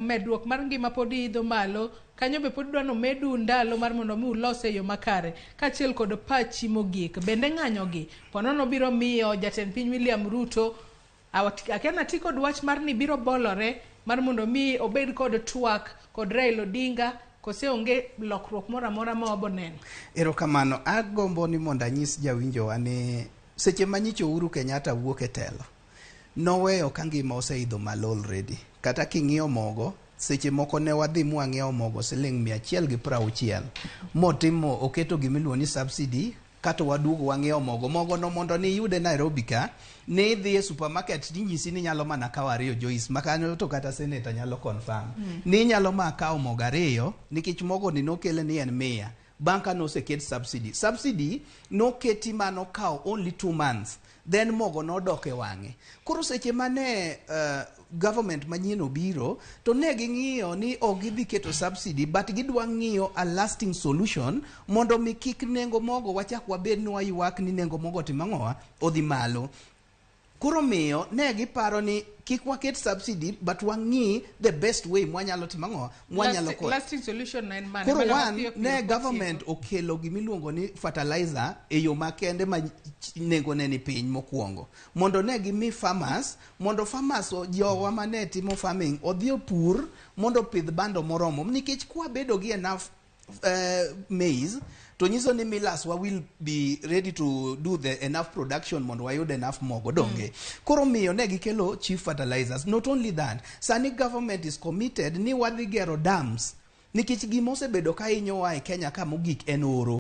Medruok mar ngima pod idho malo, kanyo be pod dwa nomedu ndalo mar mondo mi ulos e yo makare, kaachiel kod pachi mogik. Bende ng'anyo gi ponono biro miyo jatend piny William Ruto, akia nati kod wach mar ni biro bolore mar mondo mi obed kod twak kod Raila Odinga, kose onge lokruok moro amora ma wabo neno? Erokamano. Agombo ni mondo anyis jawinjowa ni seche ma nyicho Uhuru Kenyatta wuok e telo, noweyo ka ngima oseidho malo already. Kata king'iyo mogo, seche moko ne wadhi mwang'iewo mogo siling 160, motimo oketo gimiluongo ni subsidy, kato waduogo wang'iewo mogo. Mogo no mondo niyude Nairobi ka, ne idhi e supermarket tinyisi ni nyalo mana kawo ariyo. Joyce, makanyo to kata senator nyalo confirm ni inyalo ma kawo mogo ariyo, nikech mogo ni nokele ni en 100 bang' ka noseket subsidy. Subsidy noketi manokawo only 2 months, then mogo nodok e wang'e. Koro seche mane government manyien obiro, to ne ging'iyo ni ok gidhi keto subsidy, but gidwa ng'iyo a lasting solution mondo mi kik nengo mogo wachak wabed ni waywak ni nengo mogo timo ang'owa, odhi malo. Koro miyo ne giparo ni kik waket subsidy, but wang'i the best way mwanyalo timo ang'o, mwanyalo Lasting solution na en mane? Koro Mana one mapiyo piyo ne kotieko. Government okelo gimiluongo ni fertilizer e yo makende ma nengone ni piny mokwongo, mondo ne gimi farmers, mondo farmers jowa mane timo farming odhi opur mondo opidh bando moromo, nikech kwabedo gi enough maize to nyiso ni millers wa will be ready to do the enough production mondo wayud enough mogo, donge? Koro miyo ne gikelo cheap fertilizers. Not only that, sani government is committed ni wadhi gero dams, nikech gima osebedo ka hinyowa e Kenya ka mogik en oro.